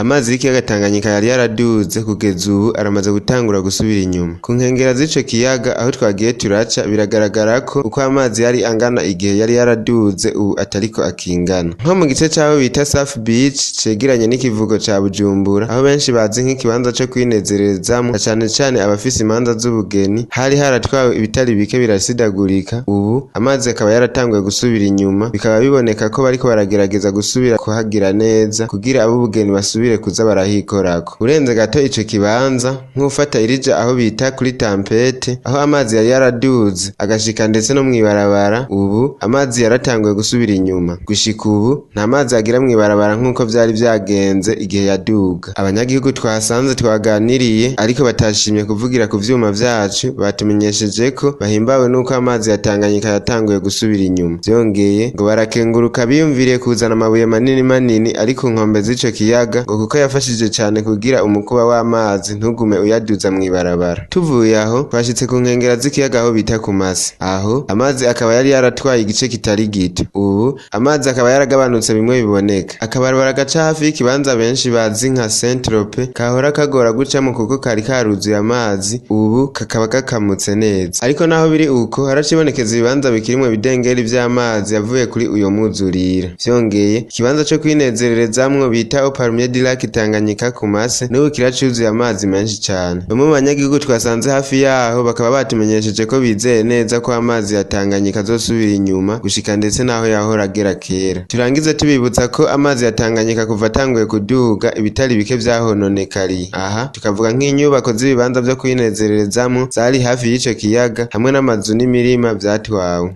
Amazi y'ikiyaga Tanganyika yari yaraduze, kugeza ubu aramaze gutangura gusubira inyuma. Ku nkengera z'ico kiyaga aho twagiye turaca, biragaragara ko uko amazi yari angana igihe yari yaraduze ubu atariko akingana. Nko mu gice c'aho bita Safi Beach cegeranye n'ikivuko ca Bujumbura, aho benshi bazi nk'ikibanza co kwinezerezamwo, na cane cane abafise imanza z'ubugeni, hari haratwawe ibitari bike birasidagurika. Ubu amazi akaba yaratanguye gusubira inyuma, bikaba biboneka ko bariko baragerageza gusubira kuhagira neza kugira ab'ubugeni basubire kuza barahikorako. Urenze gato ico kibanza, nk'ufata irija aho bita kuri Tampete, aho amazi yari yaraduze agashika ndetse no mw'ibarabara, ubu amazi yaratanguye gusubira inyuma. Gushika ubu nta mazi agira mw'ibarabara nk'uko vyari vyagenze igihe yaduga. Abanyagihugu twahasanze twaganiriye ariko batashimye kuvugira ku vyuma vyacu, batumenyesheje ko bahimbawe n'uko amazi ya Tanganyika yatanguye gusubira inyuma. Vyongeye ngo barakenguruka biyumviriye kuzana amabuye manini manini ari ku nkombe z'ico kiyaga, ngo kuko yafashije cane kugira umukuba w'amazi ntugume uyaduza mw'ibarabara. Tuvuye aho twashitse ku nkengera z'ikiyaga aho bita ku Mase, aho amazi akaba yari yaratwaye igice kitari gito. Ubu amazi akaba yaragabanutse bimwe biboneka. Akabarabara gaca hafi y'ikibanza benshi bazi nka Saint Tropez kahora kagora gucamo kuko kari karuzuye amazi, ubu kakaba gakamutse neza. Ariko naho biri uko, haracibonekeza ibibanza bikirimwo ibidengeri vy'amazi yavuye kuri uyo mwuzurira. Vyongeye, ikibanza co kwinezererezamwo bita Au Palmier du Lac Tanganyika ku Mase n'ubu kiracuzuye amazi menshi cane. Bamwe mu banyagihugu twasanze hafi yaho bakaba batumenyesheje ko bizeye neza ko amazi ya Tanganyika azosubira inyuma gushika ndetse n'aho yahora agera kera. Turangize tubibutsa ko amazi ya Tanganyika kuva atanguye kuduga ibitari bike vyahononekariye. Aha tukavuga nk'inyubako z'ibibanza vyo kwinezererezamwo zari hafi y'ico kiyaga, hamwe n'amazu n'imirima vyatwawe.